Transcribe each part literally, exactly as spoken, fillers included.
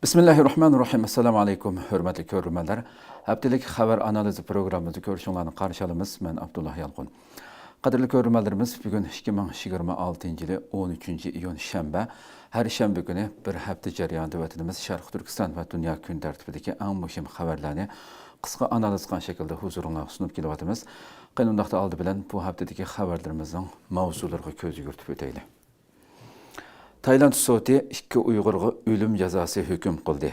بىسمىللاھىررەھمانىررەھىم. ئەسسالامۇ ئەلەيكۇم، ھۆرمەتلىك كۆرۈرمەنلەر. ھەپتىلىك خەۋەر ئانالىزى پروگراممىمىزدا كۆرۈشۈڭلارنى قارشى ئالىمىز. مەن ئابدۇللا يالقۇن. قەدىرلىك كۆرۈرمەنلىرىمىز، بۈگۈن ئىككى مىڭ يىگىرمە ئالتىنچى يىلى ئون ئۈچىنچى ئىيۇن شەنبە. ھەر شەنبە كۈنى بىر ھەپتە جەريانىدا ۋەتىنىمىز، شەرقىي تۈركىستان ۋە دۇنيا كۈن تەرتىپىدىكى ئەڭ مۇھىم خەۋەرلەرنى قىسقا ئانالىز قىلغان شەكىلدە ھۇزۇرۇڭلارغا سۇنۇپ كېلىۋاتىمىز. قېنى ئۇنداقتا ئالدى بىلەن بۇ ھەپتىدىكى خەۋەرلىرىمىزنىڭ ماۋزۇلىرىغا كۆز يۈگۈرتۈپ ئۆتەيلى. تايلاند سوتى ئىككى ئۇيغۇرغا ئۆلۈم جازاسى ھۆكۈم قىلدى.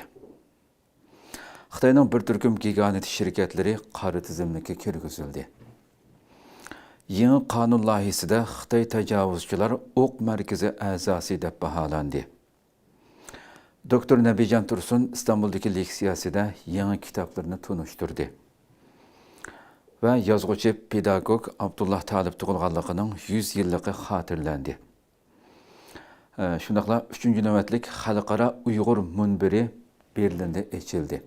خىتاينىڭ بىر تۈركۈم گىگانت شىركەتلىرى قارا تىزىملىككە كىرگۈزۈلدى. يېڭى قانۇن لايىھىسىدە خىتاي تاجاۋۇزچىلار ئوق مەركىزى ئەزاسى دەپ باھالاندى. دوكتور نەبىجان تۇرسۇن ئىستانبۇلدىكى لېكسىيەسىدە يېڭى كىتابلىرىنى تونۇشتۇردى. ۋە يازغۇچى، پېداگوگ ئابدۇللا تالىپ تۇغۇلغانلىقىنىڭ يۈز يىللىقى خاتىرىلەندى. ئە، شۇنداقلا ئۈچىنچى نۆۋەتلىك خەلقئارا ئۇيغۇر مۇنبىرى بېرلىندا ئېچىلدى.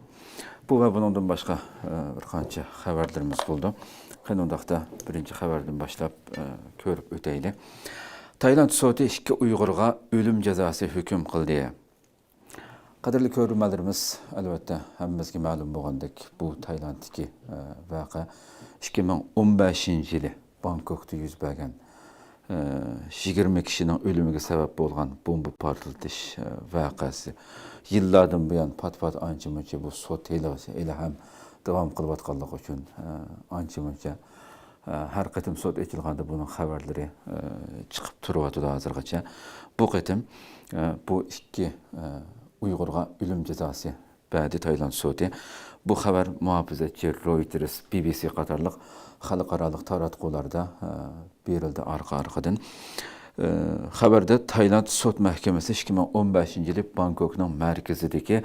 بۇ ۋە بۇنىڭدىن باشقا، ئە، بىر قانچە خەۋەرلىرىمىز بولىدۇ. قېنى ئۇنداقتا بىرىنچى خەۋەردىن باشلاپ، ئە، كۆرۈپ ئۆتەيلى. تايلاند سوتى ئىككى ئۇيغۇرغا ئۆلۈم جازاسى ھۆكۈم قىلدى. قەدىرلىك كۆرۈرمەنلىرىمىز، ئەلۋەتتە، ھەممىمىزگە مەلۇم بولغاندەك، بۇ تايلاندتىكى، ئە، ۋەقە ئىككى مىڭ ئون بەشىنچى يىلى بانكوكتا يۈز بەرگەن، ئە، يىگىرمە كىشىنىڭ ئۆلۈمىگە سەۋەب بولغان بومبا پارتلىتىش، ئە، ۋەقەسى. يىللاردىن بۇيان پات-پات ئانچە-مۇنچە بۇ سوت ھېلىغىچە ھېلىھەم داۋام قىلىۋاتقانلىقى ئۈچۈن، ئە، ئانچە-مۇنچە ئە، ھەر قېتىم سوت ئېچىلغاندا بۇنىڭ خەۋەرلىرى، ئە، چىقىپ تۇرۇۋاتىدۇ ھازىرغىچە. بۇ قېتىم، ئە، بۇ ئىككى، ئە، ئۇيغۇرغا ئۆلۈم جازاسى بەردى تايلاند سوتى. بۇ خەۋەر مۇھاپىزەتچى رويتېرس، بى بى سى قاتارلىق خەلقئارالىق تاراتقۇلاردا، ئە، بېرىلدى ئارقا-ئارقىدىن. ئى، خەۋەردە تايلاند سوت مەھكىمىسى ئىككى مىڭ ئون بەشىنچى يىلى بانكوكنىڭ مەركىزىدىكى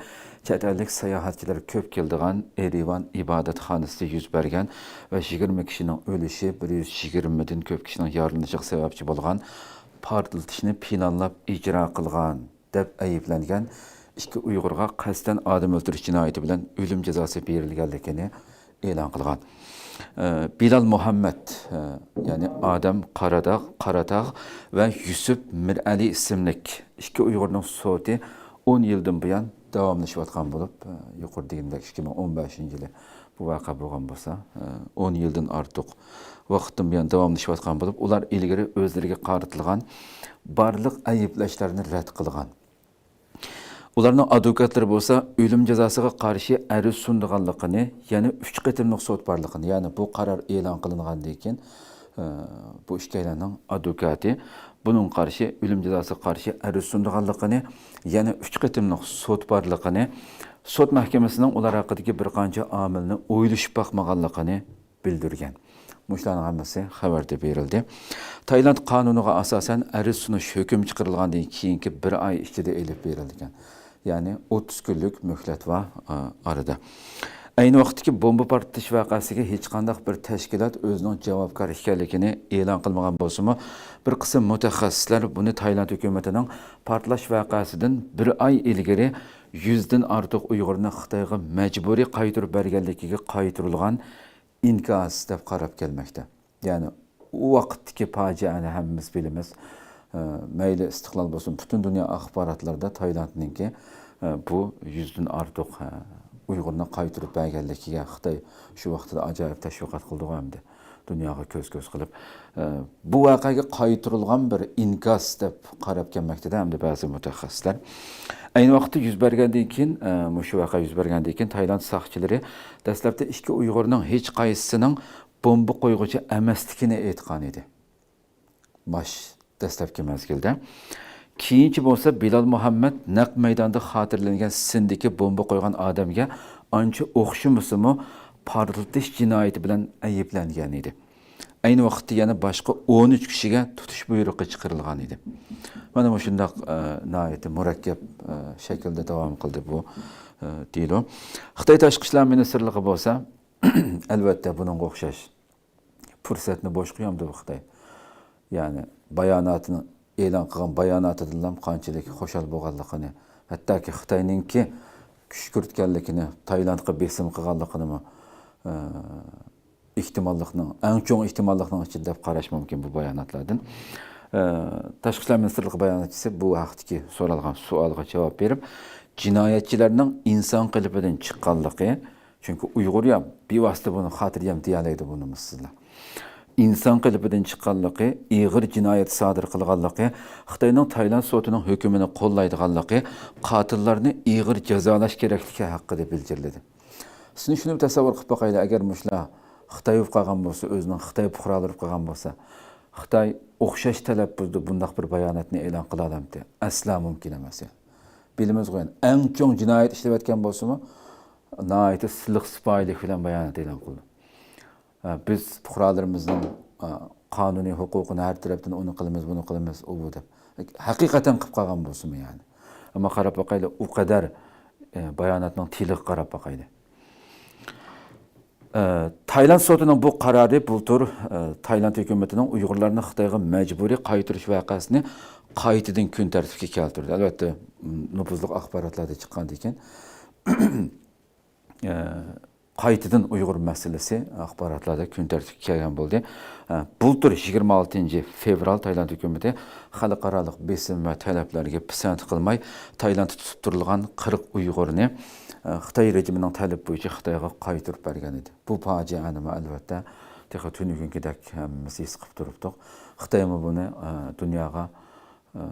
چەت ئەللىك ساياھەتچىلەر كۆپ كېلىدىغان ئېرىۋان ئىبادەتخانىسىدا يۈز بەرگەن ۋە يىگىرمە كىشىنىڭ ئۆلۈشى، بىر يۈز يىگىرمىدىن كۆپ كىشىنىڭ يارىلىنىشىغا سەۋەبچى بولغان پارتلىتىشنى پىلانلاپ ئىجرا قىلغان دەپ ئەيىبلەنگەن ئىككى ئۇيغۇرغا قەستەن ئادەم ئۆلتۈرۈش جىنايىتى بىلەن ئۆلۈم جازاسى بېرىلگەنلىكىنى ئېلان قىلغان. ئە، بىلال مۇھەممەد، ئە، يەنى ئادەم قاراداغ، قاراتاغ ۋە يۈسۈپ مىرئەلى ئىسىملىك ئىككى ئۇيغۇرنىڭ سوتى ئون يىلدىن بۇيان داۋاملىشىۋاتقان بولۇپ، ئە، يۇقىرىدا دېگىنىمدەك، ئىككى مىڭ ئون بەشىنچى يىلى بۇ ۋەقە بولغان بولسا، ئە، ئون يىلدىن ئارتۇق ۋاقىتتىن بۇيان داۋاملىشىۋاتقان بولۇپ، ئۇلار ئىلگىرى ئۆزلىرىگە قارىتىلغان بارلىق ئەيىبلەشلەرنى رەت قىلغان. ئۇلارنىڭ ئادۋوكاتلىرى بولسا ئۆلۈم جازاسىغا قارشى ئەرز سۇنىدىغانلىقىنى، يەنە ئۈچ قېتىملىق سوت بارلىقىنى، يەنى بۇ قارار ئېلان قىلىنغاندىن كېيىن، ئە، بۇ ئىككىيلەننىڭ ئادۋوكاتى بۇنىڭغا قارشى، ئۆلۈم جازاسىغا قارشى ئەرز سۇنىدىغانلىقىنى، يەنە ئۈچ قېتىملىق سوت بارلىقىنى، سوت مەھكىمىسىنىڭ ئۇلار ھەققىدىكى بىر قانچە ئامىلنى ئويلىشىپ باقمىغانلىقىنى بىلدۈرگەن. مۇشۇلارنىڭ ھەممىسى خەۋەردە بېرىلدى. تايلاند قانۇنىغا ئاساسەن، ئەرز سۇنۇش ھۆكۈم چىقىرىلغاندىن كېيىنكى بىر ئاي ئىچىدە ئېلىپ بېرىلىدىكەن. يەنى ئوتتۇز كۈنلۈك مۆھلەت بار، ئا، ئارىدا. ئەينى ۋاقىتتىكى بومبا پارتلىتىش ۋەقەسىگە ھېچقانداق بىر تەشكىلات ئۆزىنىڭ جاۋابكار ئىكەنلىكىنى ئېلان قىلمىغان بولسىمۇ، بىر قىسىم مۇتەخەسسىسلەر بۇنى تايلاند ھۆكۈمىتىنىڭ پارتلاش ۋەقەسىدىن بىر ئاي ئىلگىرى يۈزدىن ئارتۇق ئۇيغۇرنى خىتايغا مەجبۇرىي قايتۇرۇپ بەرگەنلىكىگە قايتۇرۇلغان ئىنكاس دەپ قاراپ كەلمەكتە. يەنى ئۇ ۋاقىتتىكى پاجىئەنى ھەممىمىز بىلىمىز. ئە، مەيلى ئىستىقلال بولسۇن، پۈتۈن دۇنيا ئاخباراتلىرىدا تايلاندنىڭكى، ئە، بۇ يۈزدىن ئارتۇق، ئە، ئۇيغۇرنى قايتۇرۇپ بەرگەنلىكىگە خىتاي شۇ ۋاقتىدا ئاجايىپ تەشۋىقات قىلدىغۇ ئەمدى. دۇنياغا كۆز-كۆز قىلىپ، ئە، بۇ ۋەقەگە قايتۇرۇلغان بىر ئىنكاس دەپ قاراپ كەلمەكتىدە ئەمدى بەزى مۇتەخەسسىسلەر. ئەينى ۋاقىتتا يۈز بەرگەندىن كېيىن، ئە، مۇشۇ ۋەقە يۈز بەرگەندىن كېيىن تايلاند ساقچىلىرى دەسلەپتە ئىككى ئۇيغۇرنىڭ ھېچقايسىسىنىڭ بومبا قويغۇچى ئەمەسلىكىنى ئېيتقان ئىدى. باش دەسلەپكى مەزگىلدە. كېيىنچە بولسا بىلال مۇھەممەد نەق مەيداندا خاتىرىلەنگەن سىندىكى بومبا قويغان ئادەمگە ئانچە ئوخشىمىسىمۇ، پارتلىتىش جىنايىتى بىلەن ئەيىبلەنگەن ئىدى. ئەينى ۋاقىتتا يەنە باشقا ئون ئۈچ كىشىگە تۇتۇش بۇيرۇقى چىقىرىلغان ئىدى. مانا مۇشۇنداق، ئە، ناھايىتى مۇرەككەپ، ئە، شەكىلدە داۋام قىلدى بۇ، ئە، دېلو. خىتاي تاشقى ئىشلار مىنىستىرلىقى بولسا، ئەلۋەتتە، بۇنىڭغا ئوخشاش پۇرسەتنى بوش قويامدۇ بۇ خىتاي؟ يەنى باياناتىنى، ئېلان قىلغان باياناتىدىنلا قانچىلىك خۇشال بولغانلىقىنى، ھەتتاكى خىتاينىڭكى كۈشكۈرتكەنلىكىنى، تايلاندقا بېسىم قىلغانلىقىنىمۇ، ئە، ئېھتىماللىقنىڭ، ئەڭ چوڭ ئېھتىماللىقنىڭ ئىچىدە دەپ قاراش مۇمكىن بۇ باياناتلاردىن. ئە، تاشقى ئىشلار مىنىستىرلىقى باياناتچىسى بۇ ھەقتىكى سورالغان سوئالغا جاۋاب بېرىپ، جىنايەتچىلەرنىڭ ئىنسان قېلىپىدىن چىققانلىقى، چۈنكى ئۇيغۇر يا بىۋاسىتە بۇنى خاتىرجەم دېيەلەيدۇ بۇنى سىلەر. ئىنسان قېلىپىدىن چىققانلىقى، ئېغىر جىنايەت سادىر قىلغانلىقى، خىتاينىڭ تايلاند سوتىنىڭ ھۆكمىنى قوللايدىغانلىقى، قاتىللارنى ئېغىر جازالاش كېرەكلىكى ھەققىدە بىلدۈرۈلدى. سىزنى شۇنى بىر تەسەۋۋۇر قىلىپ باقايلى، ئەگەر مۇشۇلار خىتاي بولۇپ قالغان بولسا، ئۆزىنىڭ خىتاي پۇقرالىرى بولۇپ قالغان بولسا، خىتاي ئوخشاش تەلەپپۇزدا بۇنداق بىر باياناتنى ئېلان قىلالامتى؟ ئەسلا مۇمكىن ئەمەس. بىلىمىزغۇ، يەنى ئەڭ چوڭ جىنايەت ئىشلەۋەتكەن بولسىمۇ، ناھايىتى سىلىق سىپايىلىك بىلەن بايانات ئېلان قىلدى. ئە، بىز پۇقرالىرىمىزنىڭ، ئە، قانۇنىي ھوقۇقىنى ھەر تەرەپتىن ئۇنى قىلىمىز، بۇنى قىلىمىز، ئۇ بۇ دەپ. ھەقىقەتەن قىلىپ قالغان بولسىمۇ يەنى. ئەمما قاراپ باقايلى، ئۇ قەدەر، ئە، باياناتنىڭ تىلىغا قاراپ باقايلى. ئە، تايلاند سوتىنىڭ بۇ قارارى بۇلتۇر، ئە، تايلاند ھۆكۈمىتىنىڭ ئۇيغۇرلارنى خىتايغا مەجبۇرىي قايتۇرۇش ۋەقەسىنى قايتىدىن كۈن تەرتىپكە كەلتۈردى. ئەلۋەتتە، م، نوپۇزلۇق ئاخباراتلاردا چىققاندىن كېيىن، ئە، قايتىدىن ئۇيغۇر مەسىلىسى ئاخباراتلاردا كۈن تەرتىپكە كەلگەن بولدى. ئە، بۇلتۇر يىگىرمە ئالتىنچى فېۋرال تايلاند ھۆكۈمىتى خەلقئارالىق بېسىم ۋە تەلەپلەرگە پىسەنت قىلماي، تايلاندتا تۇتۇپ تۇرۇلغان قىرىق ئۇيغۇرنى، ئە، خىتاي رېجىمىنىڭ تەلىپى بويىچە خىتايغا قايتۇرۇپ بەرگەن ئىدى. بۇ پاجىئەنىمۇ، ئەلۋەتتە، تېخى تۈنۈگۈنكىدەك ھەممىمىز ھېس قىلىپ تۇرۇپتۇق. خىتايمۇ بۇنى، ئە، دۇنياغا، ئە،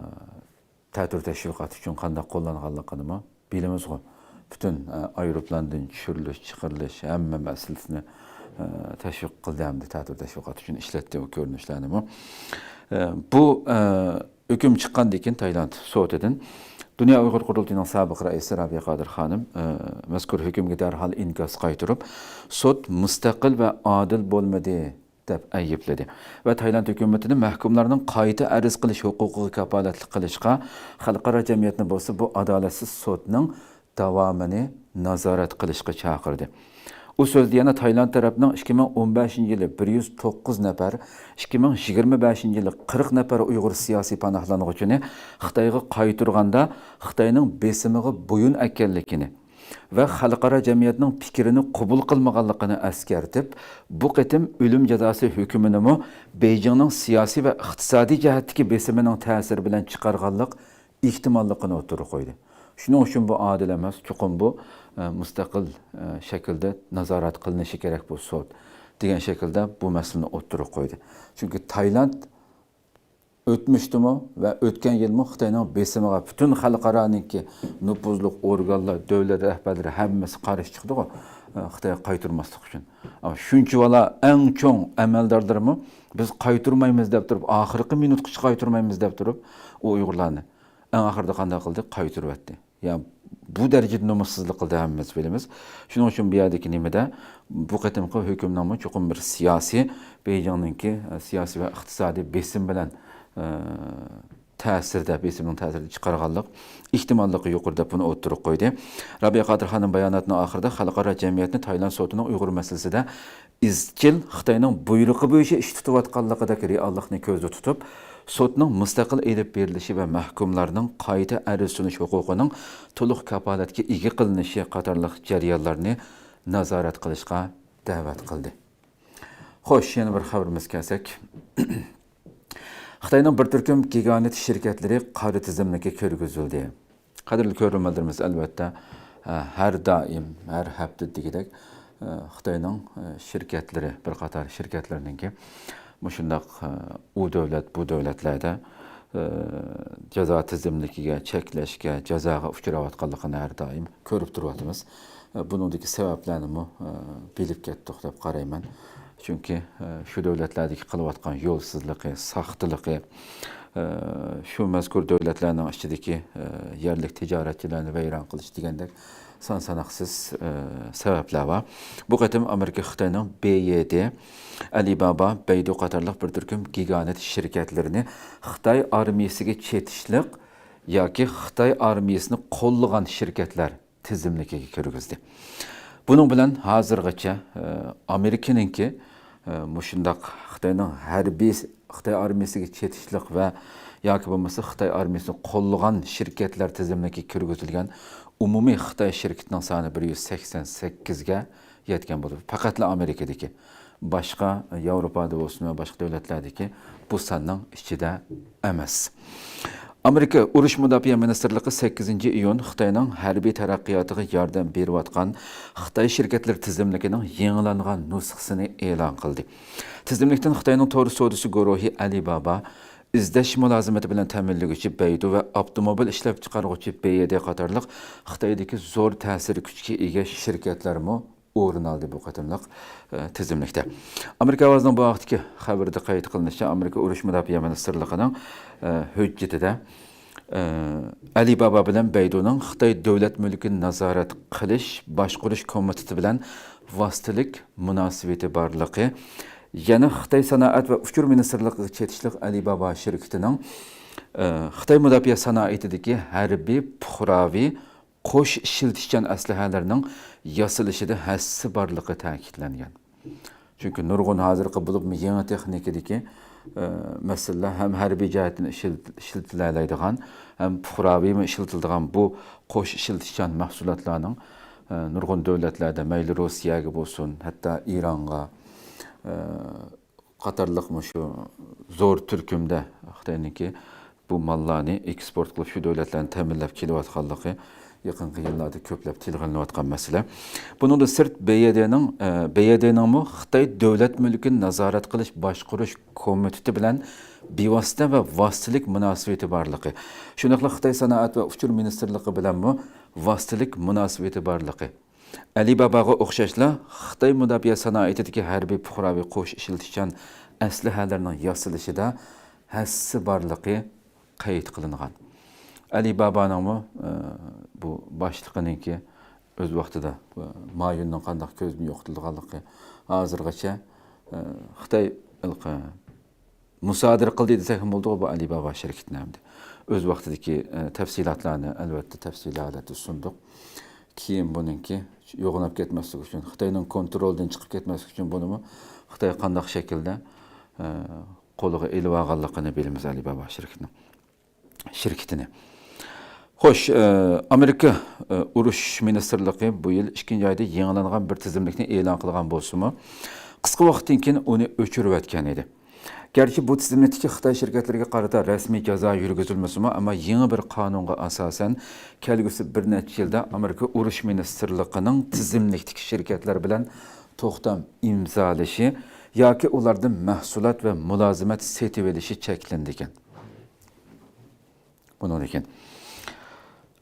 تەتۈر تەشۋىقات ئۈچۈن قانداق قوللانغانلىقىنىمۇ بىلىمىزغۇ. پۈتۈن، ئە، ئايروپىلاندىن چۈشۈرۈلۈش، چىقىرىلىش، ھەممە مەسىلىسىنى، ئە، تەشۋىق قىلدى ھەمدە تەتۈر تەشۋىقات ئۈچۈن ئىشلەتتى ئۇ كۆرۈنۈشلەرنىمۇ. ئە، بۇ، ئە، ھۆكۈم چىققاندىن كېيىن تايلاند سوتىدىن دۇنيا ئۇيغۇر قۇرۇلتىيىنىڭ سابىق رەئىسى رابىيە قادىر خانىم، ئە، مەزكۇر ھۆكۈمگە دەرھال ئىنكاس قايتۇرۇپ، سوت مۇستەقىل ۋە ئادىل بولمىدى، دەپ ئەيىبلىدى ۋە تايلاند ھۆكۈمىتىنى مەھكۇملارنىڭ قايتا ئەرز قىلىش ھوقۇقىغا كاپالەتلىك قىلىشقا، خەلقئارا جەمئىيەتنى بولسا بۇ ئادالەتسىز سوتنىڭ داۋامىنى نازارەت قىلىشقا چاقىردى. ئۇ سۆزدە يەنە تايلاند تەرەپنىڭ ئىككى مىڭ ئون بەشىنچى يىلى بىر يۈز توققۇز نەپەر، ئىككى مىڭ يىگىرمە بەشىنچى يىلى قىرىق نەپەر ئۇيغۇر سىياسىي پاناھلانغۇچىنى خىتايغا قايتۇرغاندا خىتاينىڭ بېسىمىغا بويۇن ئەككەنلىكىنى، ۋە خەلقئارا جەمئىيەتنىڭ پىكرىنى قوبۇل قىلمىغانلىقىنى ئەسكەرتىپ، بۇ قېتىم ئۆلۈم جازاسى ھۆكمىنىمۇ بېيجىڭنىڭ سىياسىي ۋە ئىقتىسادىي جەھەتتىكى بېسىمىنىڭ تەسىرى بىلەن چىقارغانلىق ئېھتىماللىقىنى ئوتتۇرىغا قويدى. شۇنىڭ ئۈچۈن بۇ ئادىل ئەمەس، چوقۇم بۇ، ئە، مۇستەقىل، ئە، شەكىلدە نازارەت قىلىنىشى كېرەك بۇ سوت، دېگەن شەكىلدە بۇ مەسىلىنى ئوتتۇرىغا قويدى. چۈنكى تايلاند ئۆتمۈشتىمۇ ۋە ئۆتكەن يىلمۇ خىتاينىڭ بېسىمىغا پۈتۈن خەلقئارانىڭكى نوپۇزلۇق ئورگانلار، دۆلەت رەھبەرلىرى ھەممىسى قارشى چىقتىغۇ، خىتايغا قايتۇرماسلىق ئۈچۈن. ئەمما شۇنچىۋالا ئەڭ چوڭ ئەمەلدارلىرىمۇ بىز قايتۇرمايمىز دەپ تۇرۇپ، ئاخىرقى مىنۇتقىچە قايتۇرمايمىز دەپ تۇرۇپ، ئۇ ئۇيغۇرلارنى ئەڭ ئاخىرىدا قانداق قىلدى؟ قايتۇرۇۋەتتى. يا بۇ دەرىجىدە نومۇسسىزلىق قىلدى، ھەممىمىز بىلىمىز. شۇنىڭ ئۈچۈن بۇ يەردىكى نېمىدە، بۇ قېتىمقى ھۆكۈمنىڭمۇ چوقۇم بىر سىياسىي، بېيجىڭنىڭكى، ئە، سىياسىي ۋە ئىقتىسادىي بېسىم بىلەن، ئە، تەسىردە، بېسىمنىڭ تەسىرىدە چىقارغانلىق ئېھتىماللىقى يۇقىرى دەپ بۇنى ئوتتۇرىغا قويدى. رابىيە قادىر خانىم باياناتنىڭ ئاخىرىدا خەلقئارا جەمئىيەتنى تايلاند سوتىنىڭ ئۇيغۇر مەسىلىسىدە ئىزچىل خىتاينىڭ بۇيرۇقى بويىچە ئىش تۇتۇۋاتقانلىقىدەك رېئاللىقنى كۆزدە تۇتۇپ، سوتنىڭ مۇستەقىل ئېلىپ بېرىلىشى ۋە مەھكۇملارنىڭ قايتا ئەرز سۇنۇش ھوقۇقىنىڭ تولۇق كاپالەتكە ئىگە قىلىنىشى قاتارلىق جەريانلارنى نازارەت قىلىشقا دەۋەت قىلدى. خوش، يەنە بىر خەۋىرىمىزگە كەلسەك. خىتاينىڭ بىر تۈركۈم گىگانت شىركەتلىرى قارا تىزىملىككە كىرگۈزۈلدى. قەدىرلىك كۆرۈرمەنلىرىمىز، ئەلۋەتتە، ھە، ھەر دائىم، ھەر ھەپتە دېگۈدەك، ھە، خىتاينىڭ، ھە، شىركەتلىرى، بىر قاتار شىركەتلىرىنىڭكى مۇشۇنداق، ھە، ئۇ دۆلەت، بۇ دۆلەتلەردە، ھە، جازا تىزىملىكىگە، چەكلەشكە، جازاغا ئۇچراۋاتقانلىقىنى ھەر دائىم كۆرۈپ تۇرۇۋاتىمىز. ھە، بۇنىڭدىكى سەۋەبلەرنىمۇ، ھە، بىلىپ كەتتۇق دەپ قارايمەن. چۈنكى، ئە، شۇ دۆلەتلەردىكى قىلىۋاتقان يولسىزلىقى، ساختىلىقى، ئە، شۇ مەزكۇر دۆلەتلەرنىڭ ئىچىدىكى، ئە، يەرلىك تىجارەتچىلەرنى ۋەيران قىلىش دېگەندەك سان-ساناقسىز، ئە، سەۋەبلەر بار. بۇ قېتىم ئامېرىكا خىتاينىڭ بې يې دې، ئەلىبابا، بەيدۇ قاتارلىق بىر تۈركۈم گىگانت شىركەتلىرىنى خىتاي ئارمىيىسىگە چېتىشلىق ياكى خىتاي ئارمىيىسىنى قوللىغان شىركەتلەر تىزىملىكىگە كىرگۈزدى. بۇنىڭ بىلەن ھازىرغىچە، ئە، ئامېرىكىنىڭكى، ئە، مۇشۇنداق خىتاينىڭ ھەربىي، خىتاي ئارمىيىسىگە چېتىشلىق ۋە ياكى بولمىسا خىتاي ئارمىيىسىنى قوللىغان شىركەتلەر تىزىملىكىگە كىرگۈزۈلگەن ئومۇمىي خىتاي شىركىتىنىڭ سانى بىر يۈز سەكسەن سەككىزگە يەتكەن بولىدۇ. پەقەتلا ئامېرىكىدىكى. باشقا ياۋروپادا بولسۇن ۋە باشقا دۆلەتلەردىكى بۇ ساننىڭ ئىچىدە ئەمەس. ئامېرىكا ئۇرۇش مۇداپىئە مىنىستىرلىقى سەككىزىنچى ئىيۇن خىتاينىڭ ھەربىي تەرەققىياتىغا ياردەم بېرىۋاتقان خىتاي شىركەتلىرى تىزىملىكىنىڭ يېڭىلانغان نۇسخىسىنى ئېلان قىلدى. تىزىملىكتىن خىتاينىڭ تور سودىسى گۇرۇھى ئەلىبابا، ئىزدەش مۇلازىمىتى بىلەن تەمىنلىگۈچى بەيدۇ ۋە ئاپتوموبىل ئىشلەپچىقارغۇچى بې يې دې قاتارلىق خىتايدىكى زور تەسىر كۈچكە ئىگە شىركەتلەرمۇ ئورۇن ئالدى بۇ قېتىملىق، ئە، تىزىملىكتە. ئامېرىكا ئاۋازىنىڭ بۇ ھەقتىكى خەۋىرىدە قەيت قىلىنىشىچە، ئامېرىكا ئۇرۇش مۇداپىئە مىنىستىرلىقىنىڭ، ئە، ھۆججىتىدە، ئە، ئەلىبابا بىلەن بەيدۇنىڭ خىتاي دۆلەت مۈلكىنى نازارەت قىلىش باشقۇرۇش كومىتېتى بىلەن ۋاسىتىلىك مۇناسىۋىتى بارلىقى، يەنە خىتاي سانائەت ۋە ئۇچۇر مىنىستىرلىقىغا چېتىشلىق ئەلىبابا شىركىتىنىڭ، ئە، خىتاي مۇداپىئە سانائىتىدىكى ھەربىي، پۇقراۋى، قوش ئىشلىتىشچان ئەسلىھەلەرنىڭ ياسىلىشىدا ھەسسە بارلىقى تەكىتلەنگەن. چۈنكى نۇرغۇن ھازىرقى بولۇپمۇ يېڭى تېخنىكىدىكى، ئە، مەسىلىلەر ھەم ھەربىي جەھەتتىن ئىشلىت-، ئىشلىتىلەلەيدىغان، ھەم پۇقراۋىمۇ ئىشلىتىلىدىغان بۇ قوش ئىشلىتىشچان مەھسۇلاتلارنىڭ، ئە، نۇرغۇن دۆلەتلەردە، مەيلى روسىيەگە بولسۇن، ھەتتا ئىرانغا، ئە، قاتارلىق مۇشۇ زور تۈركۈمدە خىتاينىڭكى بۇ ماللارنى ئېكسپورت قىلىپ، شۇ دۆلەتلەرنى تەمىنلەپ كېلىۋاتقانلىقى يېقىنقى يىللاردا كۆپلەپ تىلغا ئېلىنىۋاتقان مەسىلە. بۇنىڭدىن سىرت، بې يې دېنىڭ، ئە، بې يې دېنىڭمۇ خىتاي دۆلەت مۈلكىنى نازارەت قىلىش باشقۇرۇش كومىتېتى بىلەن بىۋاسىتە ۋە ۋاسىتىلىك مۇناسىۋىتى بارلىقى، شۇنداقلا خىتاي سانائەت ۋە ئۇچۇر مىنىستىرلىقى بىلەنمۇ ۋاسىتىلىك مۇناسىۋىتى بارلىقى، ئەلىباباغا ئوخشاشلا، خىتاي مۇداپىئە سانائىتىدىكى ھەربىي پۇقراۋى قوش ئىشلىتىشچان ئەسلىھەلەرنىڭ ياسىلىشىدا ھەسسە بارلىقى قەيت قىلىنغان. ئەلىبابانىڭمۇ، ئە، بۇ باشلىقىنىڭكى ئۆز ۋاقتىدا، ئە، مايوننىڭ قانداق كۆزدىن يوقىتىلىدىغانلىقى ھازىرغىچە، ئە، خىتاي ھېلىقى مۇسادىرە قىلدى دېسەكمۇ بولىدىغۇ بۇ ئەلىبابا شىركىتىنى ئەمدى. ئۆز ۋاقتىدىكى، ئە، تەپسىلاتلارنى ئەلۋەتتە تەپسىلىي ھالەتتە سۇندۇق. كېيىن بۇنىڭكى يوغىناپ كەتمەسلىكى ئۈچۈن، خىتاينىڭ كونترولىدىن چىقىپ كەتمەسلىكى ئۈچۈن بۇنىمۇ خىتاي قانداق شەكىلدە، ئە، قولىغا ئېلىۋالغانلىقىنى بىلىمىز ئەلىبابا شىركىتىنىڭ. شىركىتىنى. خوش، ئە، ئامېرىكا، ئە، ئۇرۇش مىنىستىرلىقى بۇ يىل ئىككىنچى ئايدا يېڭىلانغان بىر تىزىملىكنى ئېلان قىلغان بولسىمۇ، قىسقا ۋاقىتتىن كېيىن ئۇنى ئۆچۈرۈۋەتكەن ئىدى. گەرچە بۇ تىزىملىكتىكى خىتاي شىركەتلىرىگە قارىتا رەسمىي جازا يۈرگۈزۈلمىسىمۇ، ئەمما يېڭى بىر قانۇنغا ئاساسەن، كەلگۈسى بىر نەچچە يىلدا ئامېرىكا ئۇرۇش مىنىستىرلىقىنىڭ تىزىملىكتىكى شىركەتلەر بىلەن توختام ئىمزالىشى ياكى ئۇلاردىن مەھسۇلات ۋە مۇلازىمەت سېتىۋېلىشى چەكلىنىدىكەن. بۇنىڭدىن كېيىن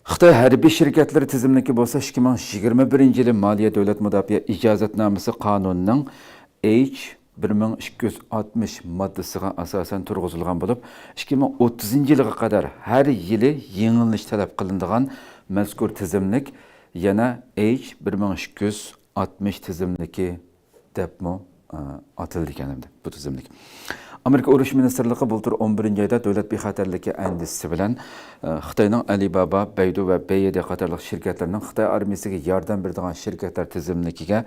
خىتاي ھەربىي شىركەتلىرى تىزىملىكى بولسا ئىككى مىڭ يىگىرمە بىرىنچى يىلى مالىيە دۆلەت مۇداپىئە ئىجازەتنامىسى قانۇنىنىڭ ئېيچ بىر مىڭ ئىككى يۈز ئاتمىش ماددىسىغا ئاساسەن تۇرغۇزۇلغان بولۇپ، ئىككى مىڭ ئوتتۇزىنچى يىلغا قەدەر ھەر يىلى يېڭىلىنىش تەلەپ قىلىنىدىغان مەزكۇر تىزىملىك يەنە ئېيچ بىر مىڭ ئىككى يۈز ئاتمىش تىزىملىكى دەپمۇ، ئە، ئاتىلىدىكەن ئەمدى بۇ تىزىملىك. ئامېرىكا ئۇرۇش مىنىستىرلىقى بۇلتۇر ئون بىرىنچى ئايدا دۆلەت بىخەتەرلىكى ئەندىزىسى بىلەن، ئە، خىتاينىڭ ئەلىبابا، بەيدۇ ۋە بې يې دې قاتارلىق شىركەتلىرىنىڭ خىتاي ئارمىيىسىگە ياردەم بېرىدىغان شىركەتلەر تىزىملىكىگە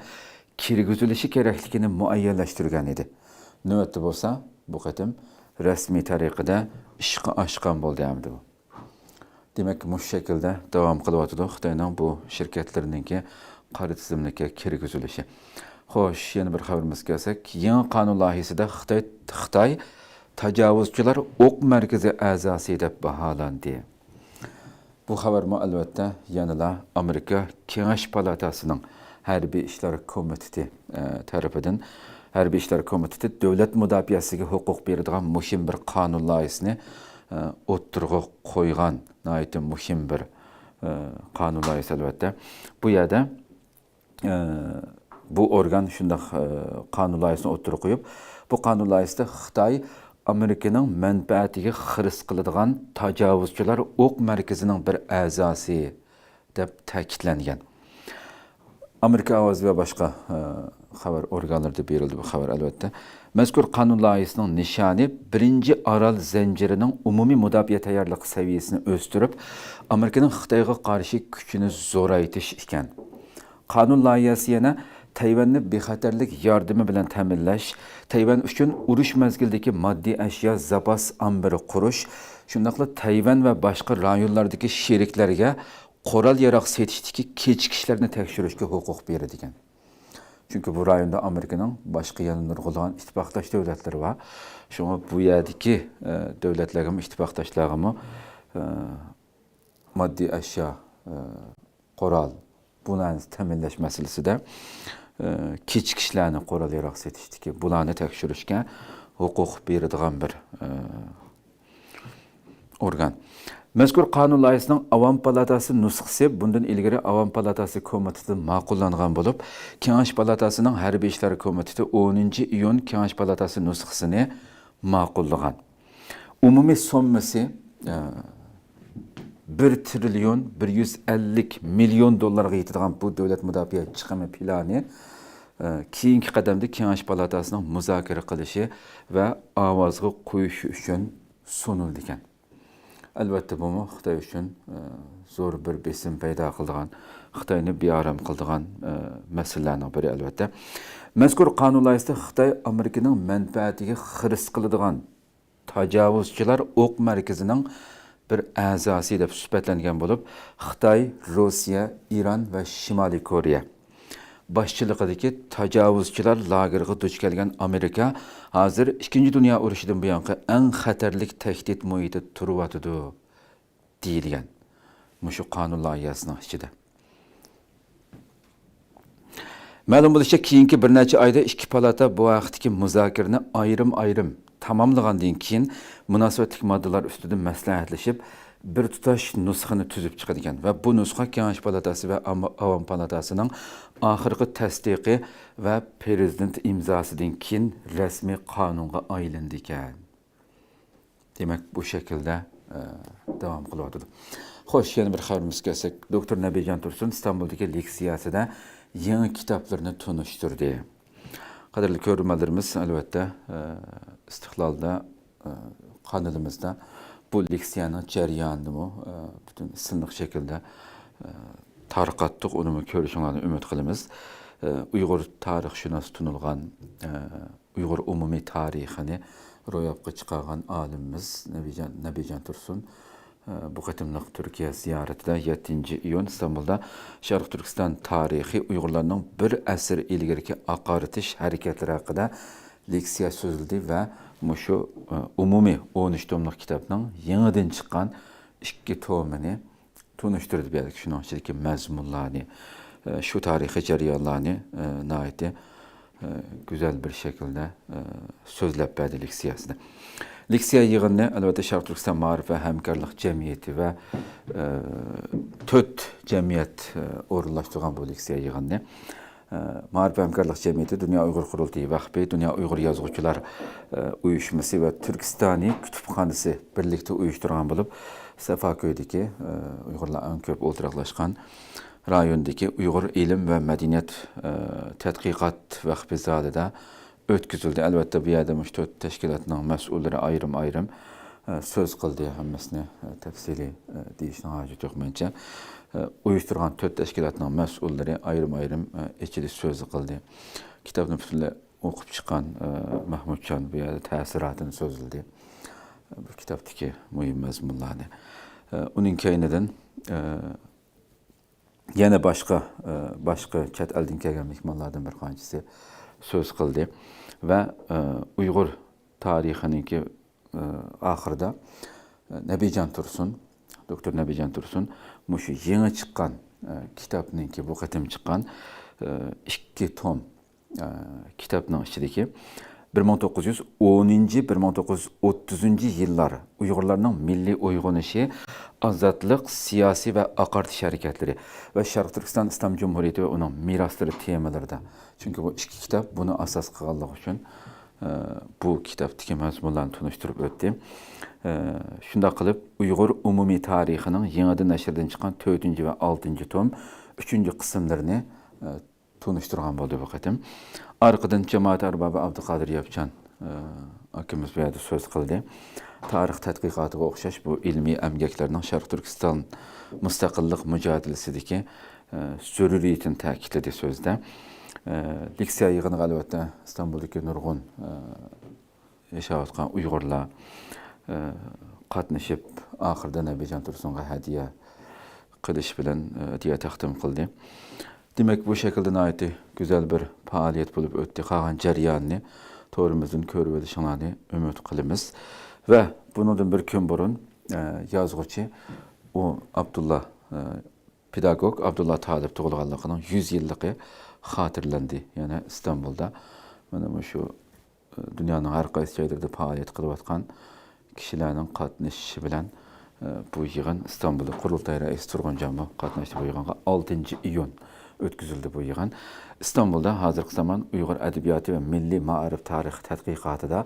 كىرگۈزۈلۈشى كېرەكلىكىنى مۇئەييەنلەشتۈرگەن ئىدى. نۆۋەتتە بولسا بۇ قېتىم رەسمىي تەرىقىدە ئىشقا ئاشقان بولدى ئەمدى بۇ. دېمەك، مۇشۇ شەكىلدە داۋام قىلىۋاتىدۇ خىتاينىڭ بۇ شىركەتلىرىنىڭكى قارا تىزىملىككە كىرگۈزۈلۈشى. خوش، يەنە بىر خەۋىرىمىزگە كەلسەك، يېڭى قانۇن لايىھىسىدە خىتاي، خىتاي تاجاۋۇزچىلار ئوق مەركىزى ئەزاسى دەپ باھالاندى. بۇ خەۋەرمۇ، ئەلۋەتتە، يەنىلا ئامېرىكا كېڭەش پالاتاسىنىڭ ھەربىي ئىشلار كومىتېتى، ئە، تەرىپىدىن، ھەربىي ئىشلار كومىتېتى دۆلەت مۇداپىئەسىگە ھوقۇق بېرىدىغان مۇھىم بىر قانۇن لايىھىسىنى، ئە، ئوتتۇرىغا قويغان ناھايىتى مۇھىم بىر، ئە، قانۇن لايىھىسى، ئەلۋەتتە. بۇ يەردە، ئە، بۇ ئورگان شۇنداق، ئە، قانۇن لايىھىسىنى ئوتتۇرىغا قويۇپ، بۇ قانۇن لايىھىسىدە خىتاي ئامېرىكىنىڭ مەنپەئەتىگە خىرىس قىلىدىغان تاجاۋۇزچىلار ئوق مەركىزىنىڭ بىر ئەزاسى دەپ تەكىتلەنگەن. ئامېرىكا ئاۋازى ۋە باشقا، ئە، خەۋەر ئورگانلىرىدا بېرىلدى بۇ خەۋەر، ئەلۋەتتە. مەزكۇر قانۇن لايىھىسىنىڭ نىشانى بىرىنچى ئارال زەنجىرىنىڭ ئومۇمىي مۇداپىئە تەييارلىقى سەۋىيەسىنى ئۆستۈرۈپ، ئامېرىكىنىڭ خىتايغا قارشى كۈچىنى زورايتىش ئىكەن. قانۇن لايىھەسى يەنە تەيۋەننى بىخەتەرلىك ياردىمى بىلەن تەمىنلەش، تەيۋەن ئۈچۈن ئۇرۇش مەزگىلىدىكى ماددىي ئەشيا زاپاس ئامبىرى قۇرۇش، شۇنداقلا تەيۋەن ۋە باشقا رايونلاردىكى شېرىكلەرگە قورال-ياراغ سېتىشتىكى كېچىكىشلەرنى تەكشۈرۈشكە ھوقۇق بېرىدىكەن. چۈنكى بۇ رايوندا ئامېرىكىنىڭ باشقا يەنە نۇرغۇنلىغان ئىتتىپاقداش دۆلەتلىرى بار. شۇڭا بۇ يەردىكى، ئە، دۆلەتلەرگىمۇ، ئىتتىپاقداشلارغىمۇ ئە، ماددىي ئەشيا، ئە، قورال، بۇلارنى تەمىنلەش مەسىلىسىدە، ئە، كىچىك كىشىلەرنى قورال-ياراغ سېتىشتىكى بۇلارنى تەكشۈرۈشكە ھوقۇق بېرىدىغان بىر، ئە، ئورگان. مەزكۇر قانۇن لايىھىسىنىڭ ئاۋام پالاتاسى نۇسخىسى بۇندىن ئىلگىرى ئاۋام پالاتاسى كومىتېتىدىن ماقۇللانغان بولۇپ، كېڭەش پالاتاسىنىڭ ھەربىي ئىشلار كومىتېتى ئونىنچى ئىيۇن كېڭەش پالاتاسى نۇسخىسىنى ماقۇللىغان. ئومۇمىي سوممىسى، ئە، بىر تىرىليون بىر يۈز ئەللىك مىليون دوللارغا يېتىدىغان بۇ دۆلەت مۇداپىئە چىقىمى پىلانى، ئە، كېيىنكى قەدەمدە كېڭەش پالاتاسىنىڭ مۇزاكىرە قىلىشى ۋە ئاۋازغا قويۇشى ئۈچۈن سۇنۇلىدىكەن. ئەلۋەتتە، بۇمۇ خىتاي ئۈچۈن، ئە، زور بىر بېسىم پەيدا قىلىدىغان، خىتاينى بىئارام قىلىدىغان، ئە، مەسىلىلەرنىڭ بىرى، ئەلۋەتتە. مەزكۇر قانۇن لايىھىسىدە خىتاي ئامېرىكىنىڭ مەنپەئەتىگە خىرىس قىلىدىغان تاجاۋۇزچىلار ئوق مەركىزىنىڭ بىر ئەزاسى دەپ سۈپەتلەنگەن بولۇپ، خىتاي، روسىيە، ئىران ۋە شىمالىي كورېيە باشچىلىقىدىكى تاجاۋۇزچىلار لاگېرىغا دۇچ كەلگەن ئامېرىكا ھازىر ئىككىنچى دۇنيا ئۇرۇشىدىن بۇيانقى ئەڭ خەتەرلىك تەھدىت مۇھىتىدا تۇرۇۋاتىدۇ، دېيىلگەن مۇشۇ قانۇن لايىھەسىنىڭ ئىچىدە. مەلۇم بولۇشىچە، كېيىنكى بىر نەچچە ئايدا ئىككى پالاتا بۇ ھەقتىكى مۇزاكىرىنى ئايرىم-ئايرىم تاماملىغاندىن كېيىن، مۇناسىۋەتلىك ماددىلار ئۈستىدە مەسلىھەتلىشىپ، بىر تۇتاش نۇسخىنى تۈزۈپ چىقىدىكەن ۋە بۇ نۇسخا كېڭەش پالاتاسى ۋە ئام-، ئاۋام پالاتاسىنىڭ ئاخىرقى تەستىقى ۋە پىرېزىدېنت ئىمزاسىدىن كېيىن رەسمىي قانۇنغا ئايلىنىدىكەن. دېمەك، بۇ شەكىلدە، ئە، داۋام قىلىۋاتىدۇ. خوش، يەنە بىر خەۋىرىمىزگە كەلسەك، دوكتور نەبىجان تۇرسۇن ئىستانبۇلدىكى لېكسىيەسىدە يېڭى كىتابلىرىنى تونۇشتۇردى. قەدىرلىك كۆرۈرمەنلىرىمىز، ئەلۋەتتە، ئە، ئىستىقلالدا، ئە، قانىلىمىزدا بۇ لېكسىيەنىڭ جەريانىنىمۇ، ئە، پۈتۈن سىنلىق شەكىلدە، ئە، تارقاتتۇق. ئۇنىمۇ كۆرۈشۈڭلارنى ئۈمىد قىلىمىز. ئە، ئۇيغۇر تارىخشۇناس تونۇلغان، ئە، ئۇيغۇر ئومۇمىي تارىخىنى روياپقا چىقارغان ئالىمىمىز نەبىجان، نەبىجان تۇرسۇن، ئە، بۇ قېتىملىق تۈركىيە زىيارىتىدە يەتتىنچى ئىيۇن ئىستانبۇلدا شەرقىي تۈركىستان تارىخى ئۇيغۇرلارنىڭ بىر ئەسىر ئىلگىرىكى ئاقارتىش ھەرىكەتلىرى ھەققىدە لېكسىيە سۆزلىدى ۋە مۇشۇ، ئە، ئومۇمىي ئون ئۈچ توملۇق كىتابنىڭ يېڭىدىن چىققان ئىككى تومىنى تونۇشتۇردى بەردى. شۇنىڭ ئىچىدىكى مەزمۇنلارنى، ئە، شۇ تارىخىي جەريانلارنى، ئە، ناھايىتى، ئە، گۈزەل بىر شەكىلدە، ئە، سۆزلەپ بەردى لېكسىيەسىدە. لېكسىيە يىغىنىنى، ئەلۋەتتە، شەرقىي تۈركىستان مائارىپ ۋە ھەمكارلىق جەمئىيىتى ۋە، ئە، تۆت جەمئىيەت، ئە، ئورۇنلاشتۇرغان بۇ لېكسىيە يىغىنىنى. ئە، مائارىپ ھەمكارلىق جەمئىيىتى، دۇنيا ئۇيغۇر قۇرۇلتىيى ۋەقپى، دۇنيا ئۇيغۇر يازغۇچىلار، ئە، ئۇيۇشمىسى ۋە تۈركىستانىي كۇتۇپخانىسى بىرلىكتە ئۇيۇشتۇرغان بولۇپ، سەفاكۆيدىكى، ئە، ئۇيغۇرلار ئەڭ كۆپ ئولتۇراقلاشقان رايوندىكى ئۇيغۇر ئىلىم ۋە مەدەنىيەت، ئە، تەتقىقات ۋەقپى زالىدا ئۆتكۈزۈلدى. ئەلۋەتتە، بۇ يەردە مۇشۇ تۆت تەشكىلاتنىڭ مەسئۇللىرى ئايرىم-ئايرىم، ئە، سۆز قىلدى. ھەممىسىنى، ئە، تەپسىلىي، ئە، دېيىشنىڭ ھاجىتى يوق مەنچە. ئە، ئۇيۇشتۇرغان تۆت تەشكىلاتنىڭ مەسئۇللىرى ئايرىم-ئايرىم، ئە، ئېچىلىش سۆزى قىلدى. كىتابنى پۈتۈنلەي ئوقۇپ چىققان، ئە، مەھمۇتجان بۇ يەردە تەسىراتىنى سۆزلىدى. بۇ كىتابتىكى مۇھىم مەزمۇنلارنى. ئە، ئۇنىڭ كەينىدىن، ئە، يەنە باشقا، ئە، باشقا چەت ئەلدىن كەلگەن مېھمانلاردىن بىر قانچىسى سۆز قىلدى ۋە، ئە، ئۇيغۇر تارىخىنىڭكى، ئە، ئاخىرىدا، ئە، نەبىجان تۇرسۇن، دوكتور نەبىجان تۇرسۇن مۇشۇ يېڭى چىققان، ئە، كىتابنىڭكى، بۇ قېتىم چىققان، ئە، ئىككى توم، ئە، كىتابنىڭ ئىچىدىكى بىر مىڭ توققۇز يۈز ئونىنچى، بىر مىڭ توققۇز يۈز ئوتتۇزىنچى يىللار ئۇيغۇرلارنىڭ مىللىي ئويغىنىشى، ئازادلىق، سىياسىي ۋە ئاقارتىش ھەرىكەتلىرى ۋە شەرقىي تۈركىستان ئىسلام جۇمھۇرىيىتى ۋە ئۇنىڭ مىراسلىرى تېمىلىرىدا. چۈنكى بۇ ئىككى كىتاب بۇنى ئاساس قىلغانلىقى ئۈچۈن، ئە، بۇ كىتابتىكى مەزمۇنلارنى تونۇشتۇرۇپ ئۆتتى. ئە، شۇنداق قىلىپ، ئۇيغۇر ئومۇمىي تارىخىنىڭ يېڭىدىن نەشردىن چىققان تۆتىنچى ۋە ئالتىنچى توم، ئۈچىنچى قىسىملىرىنى، ئە، تونۇشتۇرغان بولدى بۇ قېتىم. ئارقىدىن جامائەت ئەربابى ئابدۇقادىر ياپچان، ئە، ئاكىمىز بۇ يەردە سۆز قىلدى. تارىخ تەتقىقاتىغا ئوخشاش بۇ ئىلمىي ئەمگەكلەرنىڭ شەرقىي تۈركىستان مۇستەقىللىق مۇجادىلىسىدىكى، ئە، زۆرۈرىيىتىنى تەكىتلىدى سۆزىدە. ئە، لېكسىيە يىغىنىغا ئەلۋەتتە ئىستانبۇلدىكى نۇرغۇن، ئە، ياشاۋاتقان ئۇيغۇرلار، ئە، قاتنىشىپ، ئاخىرىدا نەبىجان تۇرسۇنغا ھەدىيە قىلىش بىلەن، ئە، ھەدىيە تەقدىم قىلدى. دېمەك، بۇ شەكىلدە ناھايىتى گۈزەل بىر پائالىيەت بولۇپ ئۆتتى. قالغان جەريانىنى تورىمىزدىن كۆرۈۋېلىشىڭلارنى ئۈمىد قىلىمىز. ۋە بۇنىڭدىن بىر كۈن بۇرۇن، ئە، يازغۇچى ئۇ ئابدۇللا، ئە، پېداگوگ ئابدۇللا تالىپ تۇغۇلغانلىقىنىڭ يۈز يىللىقى خاتىرىلەندى. يەنى ئىستانبۇلدا مانا مۇشۇ، ئە، دۇنيانىڭ ھەر قايسى جايلىرىدا پائالىيەت قىلىۋاتقان كىشىلەرنىڭ قاتنىشىشى بىلەن، ئە، بۇ يىغىن ئىستانبۇلدا قۇرۇلتاي رەئىسى تۇرغۇنجانمۇ قاتناشتى بۇ يىغىنغا. ئالتىنچى ئىيۇن ئۆتكۈزۈلدى بۇ يىغىن. ئىستانبۇلدا ھازىرقى زامان ئۇيغۇر ئەدەبىياتى ۋە مىللىي مائارىپ تارىخى تەتقىقاتىدا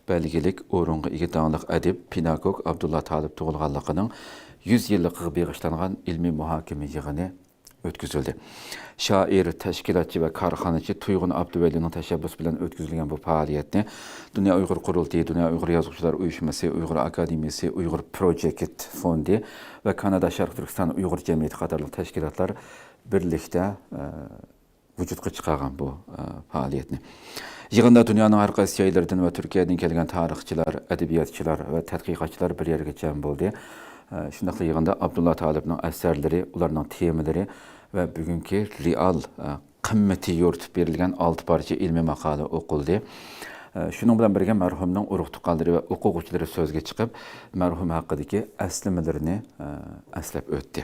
بەلگىلىك ئورۇنغا ئىگە داڭلىق ئەدىب، پېداگوگ ئابدۇللا تالىپ تۇغۇلغانلىقىنىڭ يۈز يىللىقىغا بېغىشلانغان ئىلمىي مۇھاكىمە يىغىنى ئۆتكۈزۈلدى. شائىر، تەشكىلاتچى ۋە كارخانىچى تۇيغۇن ئابدۇۋەلىنىڭ تەشەببۇسى بىلەن ئۆتكۈزۈلگەن بۇ پائالىيەتنى دۇنيا ئۇيغۇر قۇرۇلتىيى، دۇنيا ئۇيغۇر يازغۇچىلار ئۇيۇشمىسى، ئۇيغۇر ئاكادېمىيىسى، ئۇيغۇر پروجېكت فوندى ۋە كانادا شەرقىي تۈركىستان ئۇيغۇر جەمئىيىتى قاتارلىق تەشكىلاتلار بىرلىكتە، ئە، ۋۇجۇدقا چىقارغان بۇ، ئە، پائالىيەتنى. يىغىندا دۇنيانىڭ ھەر قايسى جايلىرىدىن ۋە تۈركىيەدىن كەلگەن تارىخچىلار، ئەدەبىياتچىلار ۋە تەتقىقاتچىلار بىر يەرگە جەم بولدى. ئە، شۇنداقلا يىغىندا ئابدۇللا تالىپنىڭ ئەسەرلىرى، ئۇلارنىڭ تېمىلىرى ۋە بۈگۈنكى رېئال، ئە، قىممىتى يورۇتۇپ بېرىلگەن ئالتە پارچە ئىلمىي ماقالە ئوقۇلدى. ئە، شۇنىڭ بىلەن بىرگە مەرھۇمنىڭ ئۇرۇق-تۇغقانلىرى ۋە ئوقۇغۇچىلىرى سۆزگە چىقىپ، مەرھۇم ھەققىدىكى ئەسلىمىلىرىنى، ئە، ئەسلەپ ئۆتتى.